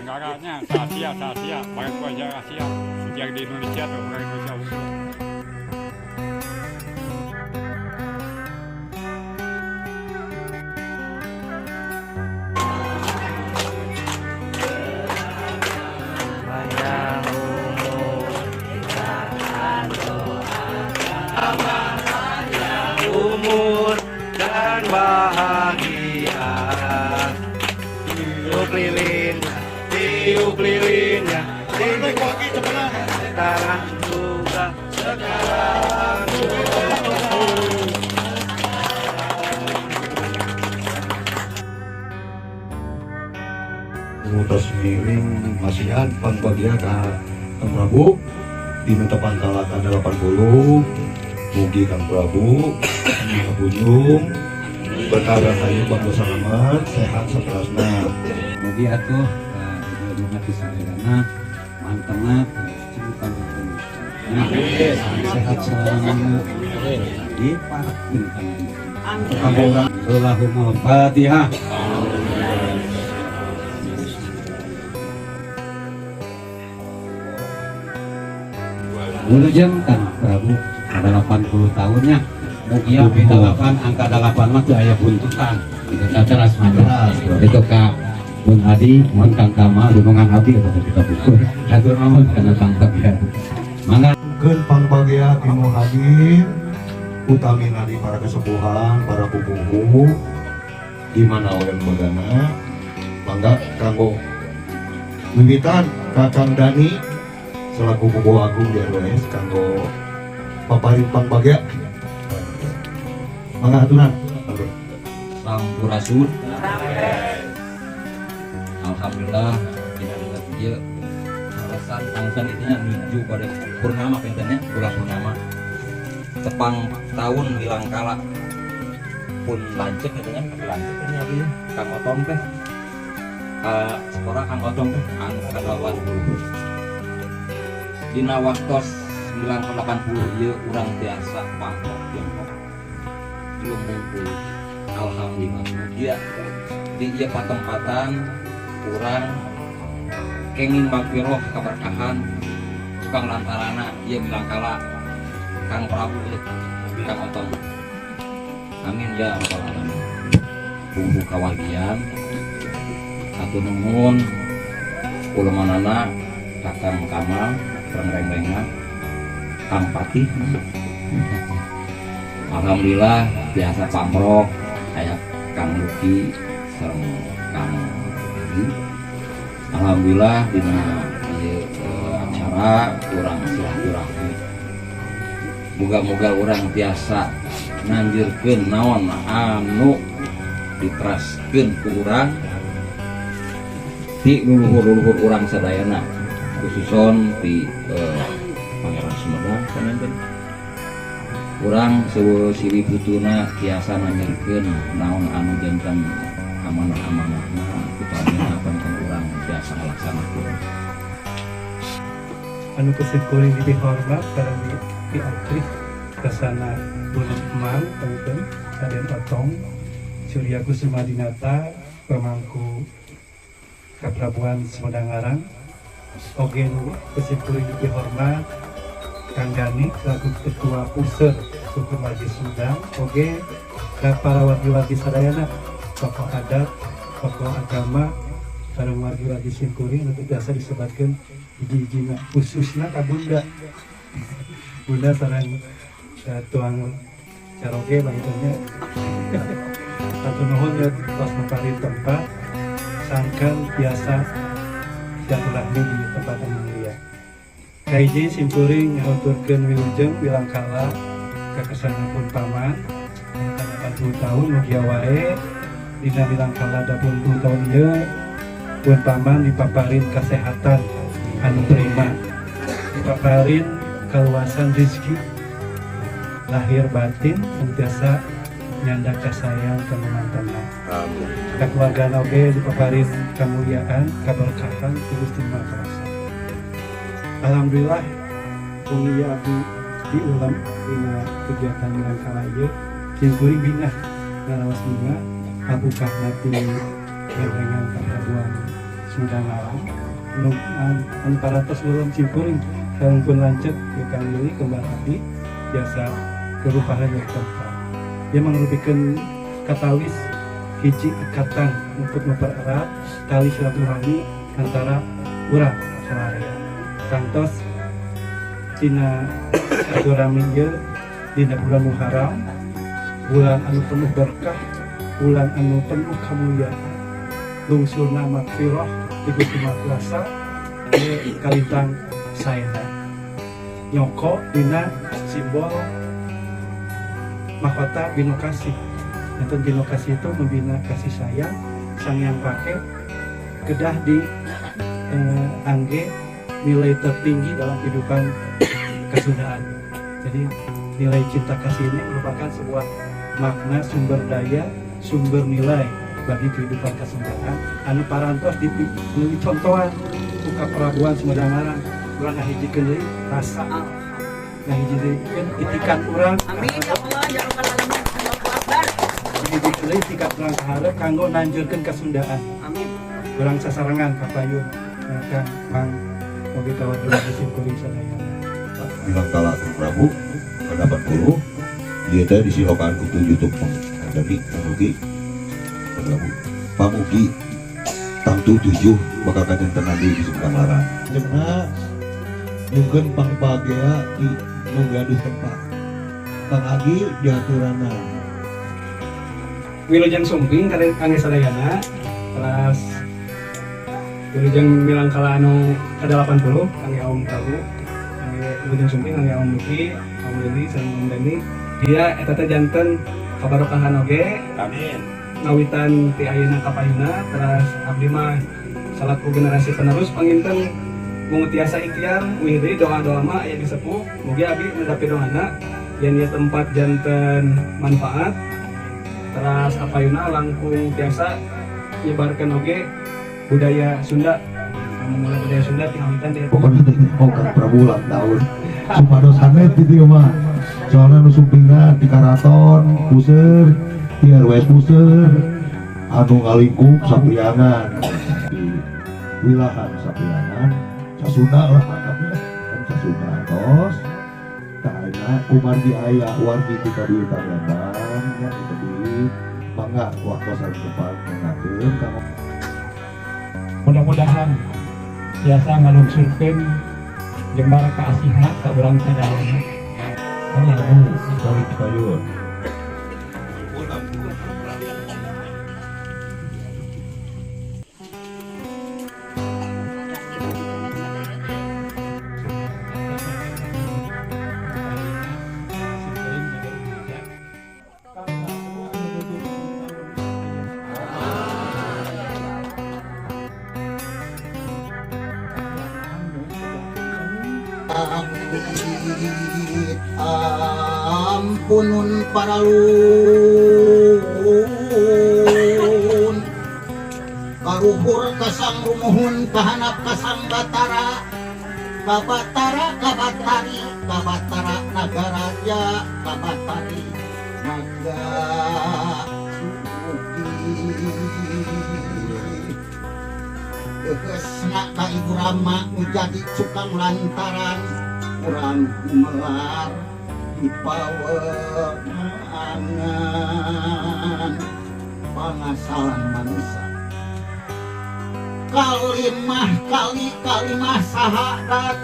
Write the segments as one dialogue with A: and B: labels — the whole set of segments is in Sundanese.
A: Tenggara nya, se Asia, se Asia, barang ku aja Asia, yang di Indonesia tuh orang Indonesia unggul.
B: Panjang umur, umur dan bahagia. Tiup lilin, tiup lilinnya, sekarang juga, sekarang juga.
C: Tos ngiring masihan pangbagea ka Kang Prabu dina tepang kala ka 80. Mugi Kang Prabu kabujung berkah rahayu, bangga, salamat, sehat saterasna.
D: Mugi atuh ibu hati sadayana mantengna cingkan sehat selalu diparkeun
C: Kanggo urang.
D: Allahumma Fatihah. Wilujeng Kang Prabu ada 80 tahunnya. Mugia delapan, angka delapan mah tuh aya buntutan gitu, teras
C: Teras.
D: Itu ka Bun Adi, mohon Kang Kamal dunungan abdi atau kita bukur, hatur nuhun kana tangkap ya, mangga.
C: Keun pangbagea tinu hadir, utamina di para kesepuhan, para pupuhu di mana we lembagana. Mangga kanggo wiwitan ka Kang Dani selaku pupuhu agung di RWS kanggo paparin pangbagea. Mangga aturan.
E: Sampurasun. Alhamdulillah dina dinten ieu alasan tangsan itunya menuju pada purnama pentennya bulan purnama tepang tahun milangkala pun lanceuk gitu kan, lanceuk ini abi Kang Otong teh ka sekolah. Kang Otong teh anu ka 80 dina waktos 980 ieu urang tiasa pangkok jongkok lumbung. Alhamdulillah, mugia di ieu patempatan urang kenging magfiroh kaberkahan tukang lantarana ieu milangkala Kang Prabu ieu, Kang Otong. Amin ya rabbal alamin. Bumbu kawargian, hatur nuhun ulemanana Kakang Kamal reng-rengrengan Kang Patih. Alhamdulillah biasa pamrok kayak Kang Luki sareng Kang Edi. Alhamdulillah dina ieu acara urang silaturahmi, moga-moga urang tiasa nanjurkeun naon anu diteraskeun ku urang ti luluhur-luluhur urang sadayana, khususon ti Pangeran Sumedang. Panenten urang sewu siwi putuna tiasa nanjurkeun naon anu janten amanah-amanahna, utamina panenten urang tiasa ngalaksanakeun.
F: Anu ku sim kuring dipihormat sareng di diatrih kasana Bun Emang panginten Raden Otong Surya Kusuma Dinata, pemangku Kaprabuan Sumedang Larang. Oge nu ku sim kuring dipihormat Kang Gani selaku Ketua Puser Suku Margi Sumedang, oge ka para wargi-wargi sadayana, tokoh adat, tokoh agama, sareng wargi-wargi sim kuring anu biasa disebatkeun hiji-hijina, khususna ka bunda bunda sareng tuang caroge pangintennya. Hatur nuhun ya tos maparin tempat sangkan biasa silaturahmi di tempat anu mulia. Kahiji, sim kuring ngahaturkeun wilujeng wilangkala ka pun paman 80 tahun. Mugia wae dina milangkala 80 tahun ieu pun paman dipaparin kesehatan anu prima, dipaparin kaluasan rezeki lahir batin, tiasa nyanda kasayang ka mantanna, ka keluarga oge dipaparin kemuliaan, kaberkahan ti Gusti Maha Kuasa. Alhamdulillah wengi abdi diulem dina kegiatan milangkala ieu. Sim kuring bingah, ngaraos bingah abukahna ti rengrengan Kaprabuan. Sumedang Larang anu anu parantos ulun simkuring sareng pun lanceuk ya Kang Willy kembar abdi biasa kerupahan tempat dia mangrupikeun katalis hiji ikatan untuk mempererat tali silaturahmi antara urang salarea kantos tina silaturahmi ieu dina bulan Muharram, bulan anu penuh berkah, bulan anu penuh kemuliaan, lungsurna magfirah ti Gusti Maha Kuasa, ieu kalintang saena nyoko dina simbol mahkota binokasih. Janten binokasih itu membina kasih sayang sang yang pakai kedah di angge nilai tertinggi dalam kehidupan kesundaan. Jadi nilai cinta kasih ini merupakan sebuah makna sumber daya, sumber nilai bagi kehidupan kesundaan anu parantos di contohan ku Kaprabuan Sumedang Larang. Urang ngahijikeun deui rasa, ngahijikeun itikat urang.
G: Amin ya Allah ya Rabbal alamin. Allahu Akbar.
F: Ngahijikeun deui itikat urang kaharep kanggo nanjeurkeun kasundaan.
G: Amin.
F: Urang sasarengan kapayun Kang Mang mugi kawat sim kuring sadayana.
C: Milangkala Prabu ke 80 ieu teh disilokan ku tujuh tumpeng Dani pamugi Prabu pamugi tangtu tujuh bakal kajantenan di Sumedang Larang.
H: Jemna nyungkeun pangpagea di nu gaduh tempat Kang Agi diaturana.
F: Wilujeng sumping kali kangge sadayana, teras wilujeng milangkala anu ke-80 kangge Om Prabu, kangge wilujeng sumping kangge Om Luki, Om Lili sareng Om Dani. Dia eta teh janten kabarokahan oge.
A: Amin.
F: Ngawitan ti ayeuna ka payuna. Teras abdi mah salaku generasi penerus panginten mung tiasa ikhtiar uih deui doa-doa mah aya di sepuh, mugi abdi mendapi doana yen ieu tempat janten manfaat, teras apayuna langkung tiasa nyebarkeun oge budaya Sunda, mulai budaya Sunda ti ngawitan ti
C: Pokoknya teh oh Kang Prabu ulang tahun supados sanet di dieu mah, soalnya nu sumpingna di karaton puseur, di RWS puseur anu ngalingkup Sapriangan, di wilahan Sapriangan Sasunda lah anggapnya kan Sasunda tos tah ayeuna kumargi aya wargi ti kabuyutan Lembang nya di mangga waktu sareng tempat mengakeun kanggo
A: Mudah-mudahan biasa ngalungsurkeun jembar kaasihna ka urang sadayana.
C: Kang anu balik payun.
I: Ampunun paralun kaluhur kasang rumuhun kahanap kasang batara kabatara kabatari kabatara nagaraja kabatari naga sugi geusna ka Ibu Rama nu jadi cukang lantaran urang gumelar di pawenangan pangasalan manusia kalimah kali kalimah sahadat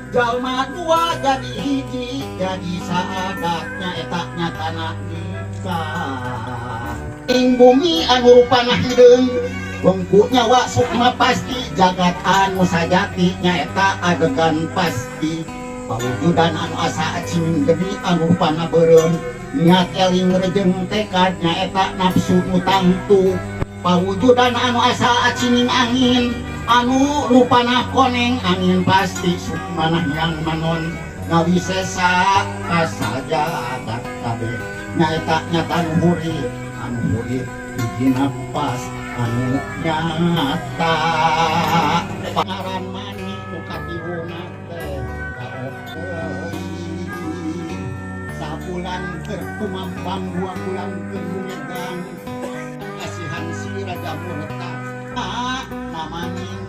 I: jalma dua jadi hiji jadi saadatnya eta nyatana nikah ing bumi anu rupana hideung bengku nyawa sukma pasti jagat anu sajati nyaeta adegan pasti pawujudan anu asa acing gede anu rupana beureum niat eling rejeng tekad nyaeta nafsu nu tangtu pawujudan anu asa acining angin anu rupana koneng angin pasti sukmana yang manon ngawisesa kasajagat kabeh nyaeta nyata nu hurip anu hurip hiji napas anu nyata pangaran mani nu katiluna teh sabulan keur kumambang 2 bulan keur lumegang kasihan si Raja Murta. Ramaning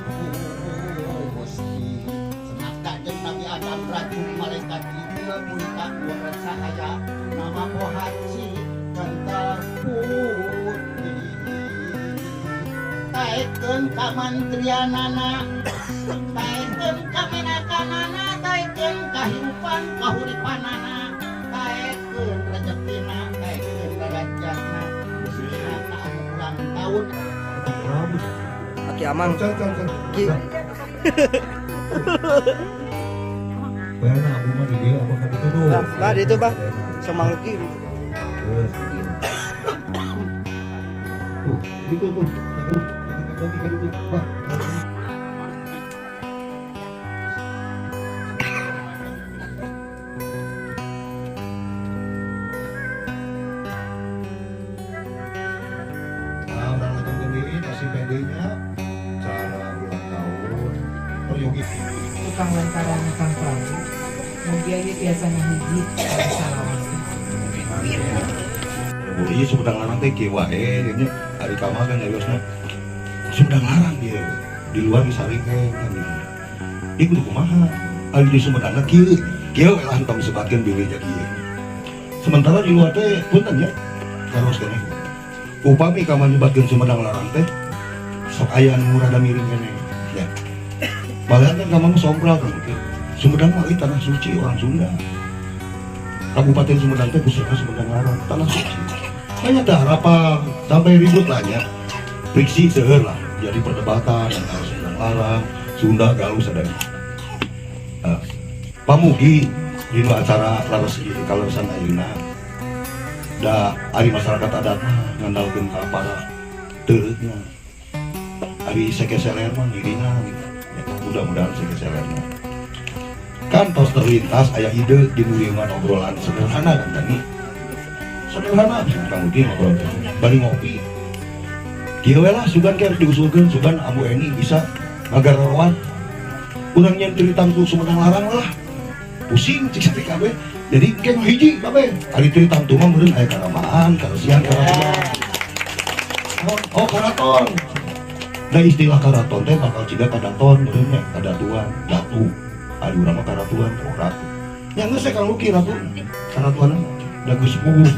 I: Gusti senada jeung Nabi Adam rajung malaikat Jibril punika urang sahaya nama pohaci kental putih taekeun kamantrianana taekeun kamenakanana taekeun kahirupan kahuripanana taekeun rezekina taekeun darajatna khususna ka anu ulang tahun.
B: Aki Amang. Ki.
C: Bayarna abu mah di dieu abah ka ditu tuh.
B: Bah, di itu, Bah. Sama Luki.
C: Terus. Tuh, itu tuh. Tuh, ka ditu, Bah. Nah, urang lajengkeun deui si PD-nya cara ulang tahun. Oh, Yogi.
J: Tukang lantaran Kang Prabu mugia ieu tiasa ngahiji salawasna.
C: Ieu Sumedang Larang teh kieu wae nya ari kamal kan nyariosna Sumedang Larang ieu di luar geus saringkeng kan gitu. Ieu kudu kumaha? Ari di Sumedang kieu kieu we lah tong sebatkeun bilih jadi ieu. Sementara di luar teh punten nya karos keneh. Upami kamal nyebatkeun Sumedang Larang teh sok aya nu rada miring keneh ya. Malahan kan kamal mah sompral kan gitu. Sumedang mah tanah suci orang Sunda. Kabupaten Sumedang teh khususnya Sumedang Larang tanah suci. Banyak dah harapan sampai ribut lah ya. Friksi seueur lah jadi perdebatan antara Sumedang Larang, Sunda, Galuh sadaya. Nah, pamugi di acara laras ieu kaleresan ayeuna da ari masyarakat adat mah ngandalkeun ka para teureutna. Ari sekeseler mah ngiringan gitu. Ya, mudah-mudahan sekeseler mah. Kan tos terlintas aya ide di lingkungan obrolan sederhana kan tadi. Sederhana Kang Uki ngobrol bari ngopi. Kieu we lah sugan ke diusulkeun sugan Ambu Eni bisa ngagaroroan. Urang nyen Tritangtu Sumedang Larang lah. Pusing cik sate kabeh. Jadi ke hiji kabeh. Ari Tritangtu mah meureun aya karamaan, karesian, karatuan. Oh, karaton. Da istilah karaton teh bakal ciga kadaton meureun nya, kadatuan, datu. Ari urang mah karatuan, oh ratu. Nya geus Kang Luki ratu. Karatuan da geus puguh.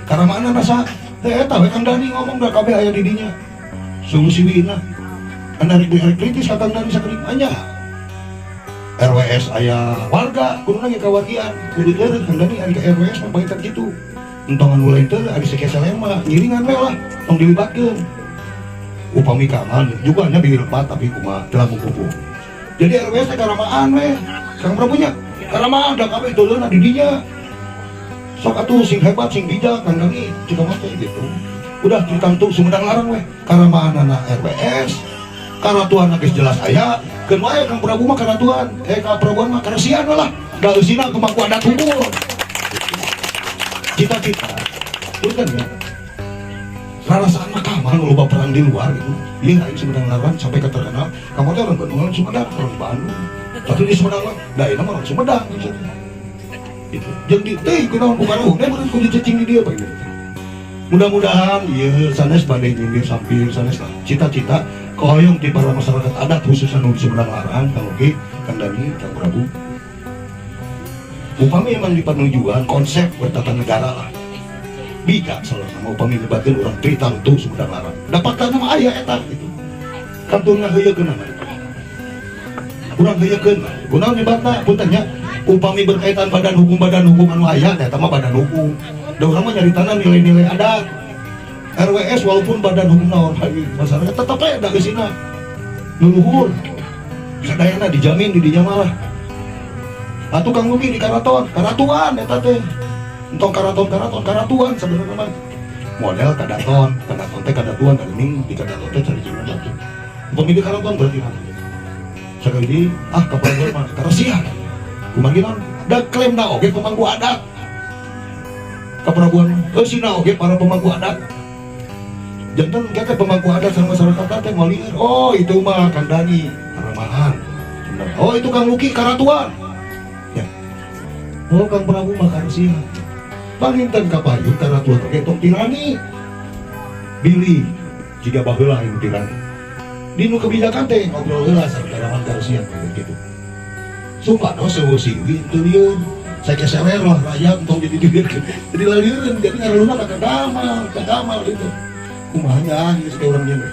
C: Karamaana rasa teh eta we Kang Dani ngomong da kabeh aya di dinya. Solusi wina. Kan rek kritis ka Kang Dani sakedik nya. RWS aya warga kudu ge kawargian kudu teu Kang Dani ari ka RWS mah bae kitu. Entong anu lain teu ari sekeseleng mah ngiringan we lah tong dilibatkeun. Upami kamal juga nya dilepat tapi kumaha teu langkung pupuh. Jadi RWS teh karamaan we Kang Prabu nya. Karamaan da kabeh deuleuna di dinya. Sok atuh sing hebat sing bijak Kang Dani cik mah teh gitu. Udah Tritangtu Sumedang Larang we karamaanana RWS. Karatuan geus jelas aya, keun wae Kang Prabu mah karatuan, Kang Prabuan mah karesian we lah. Da eusina kemangku adat hukum. Cita-cita. Punten ya. Rarasaan mah kamal loba perang di luar gitu. Ieu aing Sumedang Larang sampai ke terkenal, kamu teh orang Bandung, orang Sumedang, orang Bandung. Tapi di Sumedang mah, da ayeuna mah orang Sumedang gitu. Gitu. Jeung di teh kunaon ku baruh, teh meureun kudu cicing di dieu Pak gitu. Mudah-mudahan ieu sanes bade nyindir sampir sanes lah. Cita-cita kohoyong ti para masyarakat adat khususnya nu Sumedang Larang, Kang Uki, Kang Dani, Kang Prabu. Upami emang di panujuan konsep bertata negara lah. Bijak salah sama upami nyebatkeun urang Tritangtu Sumedang Larang. Dapat mah aya eta gitu. Kantun ngaheuyekeun mah. Urang heuyekeun lah. Kunaon nyebatna punten nya upami berkaitan badan hukum anu aya eta mah badan hukum. Da urang mah nyaritana nilai-nilai adat. RWS walaupun badan hukum naon lagi masyarakat tetep aya da geusina. Leluhur. Sadayana dijamin di dinya malah. Atuh Kang Luki di karaton, karatuan eta teh. Entong karaton-karaton, karatuan sebenarnya mah. Model kadaton, kadaton teh kadatuan, da geuning di kadaton teh cari cina datu. Upami di karaton berarti ratu. Sekali di ah kapan mah karasian. Kumaha naon? Da klaimna oge pemangku adat. Kaprabuan eusina oge para pemangku adat. Janten kita pemangku adat sama masyarakat teh ngolieur. Oh, itu mah Kang Dani, karamahan. Oh, itu Kang Luki karatuan. Ya. Oh, Kang Prabu mah karasian. Panginten kapayun karatuan oge tong tirani. Bilih jiga baheula anu tirani. Di nu kebijakan teh ngobrol heula sareng karaman karesian gitu. Sumpah no sewu siwi teu lieur. Saya kesewer lah rakyat entong jadi dibirkeun. Jadi lalieun, jadi ngareluna ka kadamal, kadamal gitu. Kumaha nya geus kayak urang nyeun.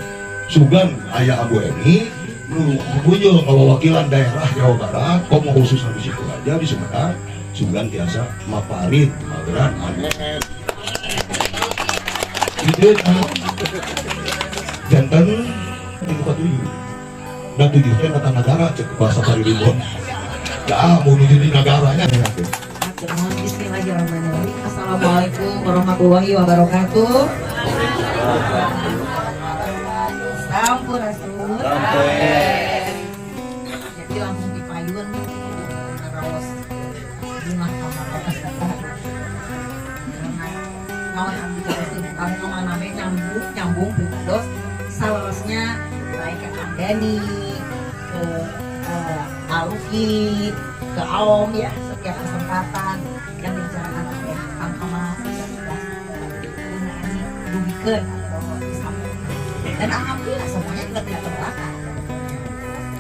C: Sugan aya Abu Eni nu kunjung ngawawakilan daerah Jawa Barat, komo khususnya di situ aja di Sumedang, sugan tiasa maparin mageran amin. Itu janten 7 dan 7 teh kata negara cek bahasa Paririmbon. Ya mau menuju di negaranya.
J: Bismillahirrahmanirrahim. Assalamualaikum warahmatullahi wabarakatuh. Sampurasun. Jadi langsung dipayun terus bunga kamar atas kata. Naon abdi terus kami namanya nyambung nyambung pribados salarasnya baik ke Kang Dani, ke Aluki, ke Aom ya, setiap kesempatan yang dibicarakan oleh Kang Kamal sudah ini dugikeun atau disambungkan. Dan alhamdulillah semuanya juga tidak terbelakang.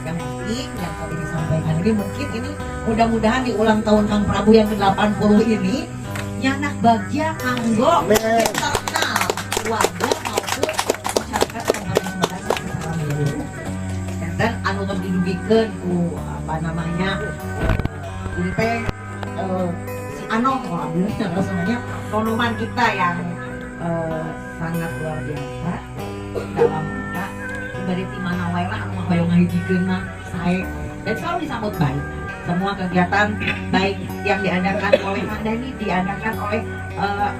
J: Yang penting yang tadi disampaikan ini mungkin ini mudah-mudahan di ulang tahun Kang Prabu yang ke-80 ini nyandak bagja kanggo internal keluarga maupun masyarakat Kabupaten Sumedang secara menyeluruh. Dan anu tos didugikeun ku apa namanya ini teh si Ano kalau ambilnya semuanya nonoman kita yang sangat luar biasa dalam rangka bari di mana wae lah anu mah hoyong ngahijikeun mah sae dan selalu disambut baik semua kegiatan baik yang diadakan oleh Kang Dani, diadakan oleh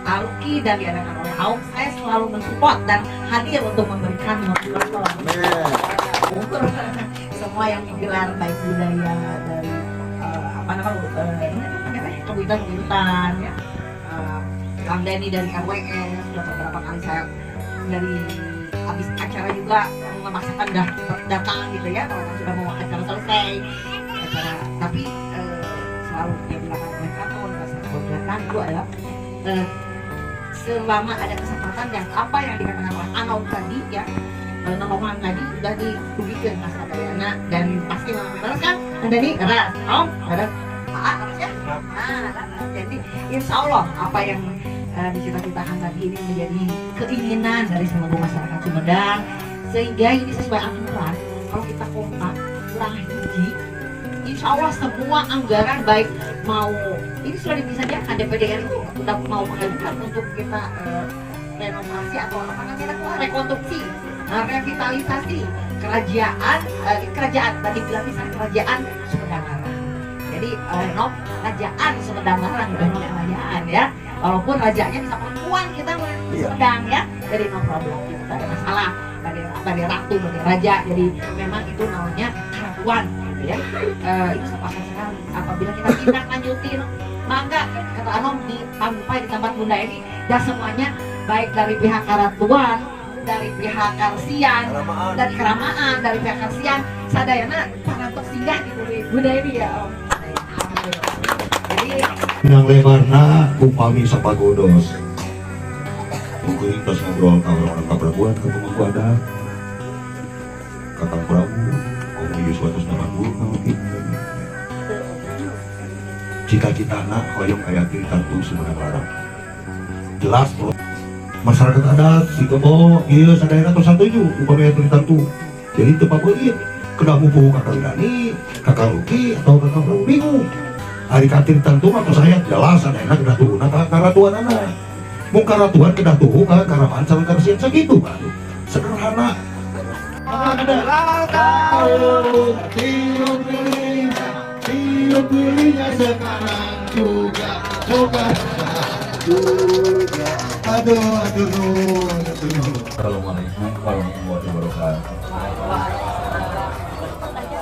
J: Aluki dan diadakan oleh Aum, saya selalu mensupport dan hadir untuk memberikan motivator. Semua yang digelar baik budaya dari apa namanya kebuyutan-kebuyutan ya. Kang Dani dari RWS sudah beberapa kali saya dari habis acara juga memaksakan dah datang gitu ya kalau sudah mau acara selesai acara, tapi selalu yang dilakukan oleh kantor selalu datang itu adalah selama ada kesempatan yang apa yang dikatakan oleh Anom tadi ya, nonoman tadi sudah dirugikan Mas Adayana dan pasti leres kan Kang Dani, leres Om, leres Aa, leres ya. Nah, jadi insya Allah apa yang dicita-citakan tadi ini menjadi keinginan dari seluruh masyarakat Sumedang sehingga ini sesuai aturan. Kalau kita kompak kurang hiji, insya Allah semua anggaran baik mau ini sudah disediakan DPD RI sudah mau mengajukan untuk kita renovasi atau apa namanya itu rekonstruksi, revitalisasi kerajaan, kerajaan tadi bilang misalnya kerajaan Sumedang Larang. Jadi no, kerajaan Sumedang Larang bukan kerajaan ya, walaupun rajanya bisa perempuan kita mah di Sumedang ya, jadi no problem, tidak ada masalah bagi ratu bagi raja. Jadi memang itu namanya keratuan gitu ya. Itu sepakat sekali apabila kita tindak lanjutin mangga kata Anom di Panggupai di tempat Bunda ini dan semuanya baik dari pihak karatuan, dari pihak karsian, dari keramaan, dari pihak karsian sadayana parantos singgah gitu di Bunda ini ya Om. Jadi
C: yang lebarna upami sapagodos mungkin tos ngobrol ka orang-orang kaprabuan ka pemangku adat ka Kang Prabu komo yuswa tos 80 ka mungkin cita-citana hoyong aya Tritangtu Sumedang Larang jelas bro. Masyarakat adat di kebo ieu sadayana tos satuju upami aya Tritangtu jadi teu pabelit kedah mupuh ka Kang Dani, ka Kang Luki atau ka Kang Prabu bingung. Ari ka Tritangtu mah tos aya jelas sadayana kedah tuhuna ka karatuanana mung karatuan kedah tuhu ka karamaan sareng karesian sakitu baru sederhana. Ada tahun tiup lilinnya, tiup lilinnya sekarang juga juga juga aduh aduh aduh aduh.
E: Assalamualaikum warahmatullahi wabarakatuh.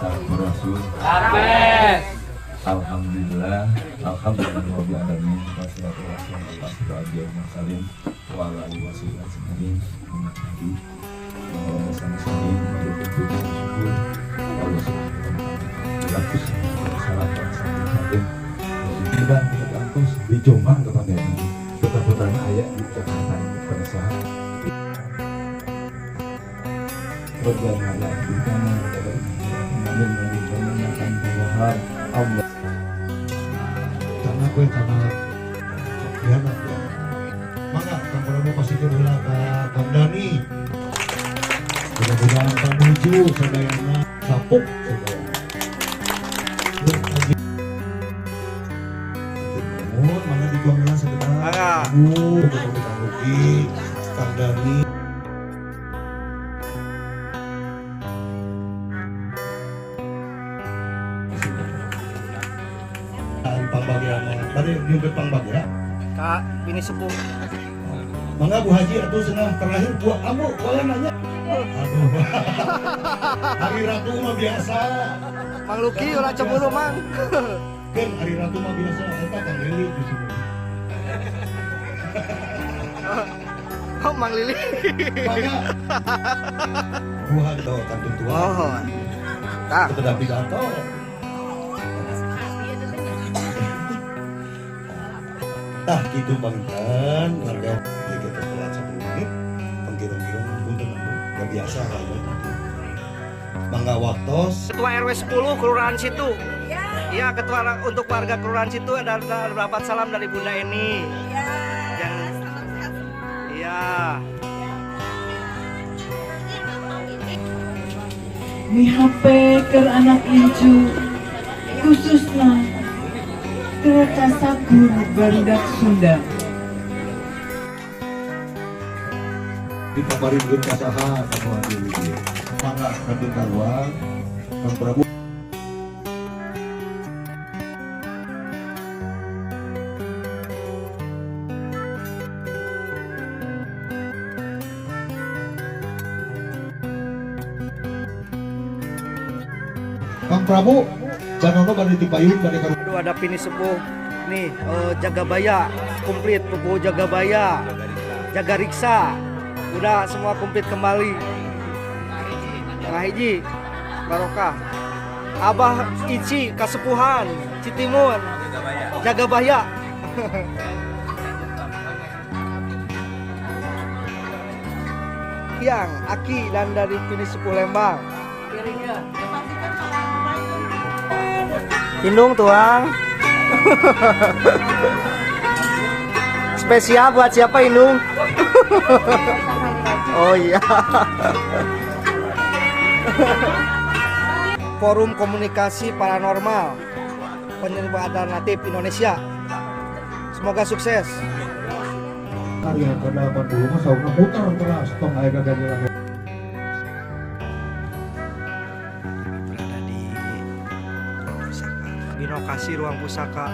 E: Sampurasun. Alhamdulillah, alhamdulillah rabbil alamin, wassalatu wassalamu ala asyrofil mursalin wa ala alihi wasahbihi ajmain. Syukur Allah subhanahu wa ta'ala di Jombang kepada putra-putranya ayah di Jakarta pada saat
C: Allah. Tanah gue tanah dianak ya. Maka Kang Prabu pasti heula ka Kang Dani. Mudah-mudahan panuju sadayana sapuk sadayana. Nuhun, mangga dituangkeun sakedap.
B: Mangga.
C: Kang Luki, Kang Dani. Pangbagiana, bade nyumpet pangbagea.
B: Kak, ini sepuh.
C: Mangga Bu Haji atuh cenah terakhir buat ambu boleh nanya. Aduh. Hari Ratu mah biasa.
B: Mang Luki ulah cemburu, Mang.
C: Kan hari Ratu mah biasa eta Kang Lili di sini.
B: Oh, Mang Lili.
C: Mangga. Bu Haji kantun tua.
B: Oh. Tah.
C: Tetap pidato. Tah gitu panginten warga gitu telat 10 menit pengkira-kira punten ambu gak biasa kali gitu. Mangga waktos
B: Ketua RW 10 Kelurahan Situ. Iya, ketua untuk warga Kelurahan Situ ada dapat salam dari Bunda Eni.
G: Iya, salam sehat semua.
B: Iya.
K: Mihape keur anak incu khususna keur kasakur barudak Sunda.
C: Dikabarin ka saha ka Bu Haji Lili. Mangga kantun karuang Kang Prabu. Kang Prabu janono bade dipayun bade ka.
B: Aduh, ada pini sepuh nih, Jagabaya komplit, pupuh Jagabaya, Jaga Riksa, udah semua komplit kembali. Ngahiji, barokah. Abah Ici Kasepuhan, Citimun, Jagabaya. Yang Aki dan dari pini sepuh Lembang. Indung tuang. Spesial buat siapa Indung? Oh iya. Forum Komunikasi Paranormal Penerima Alternatif Indonesia. Semoga sukses.
C: Hari yang ke-80 mah saurna muter terus tong aya gaganjelan.
B: Berada di pusaka. Binokasi Ruang Pusaka.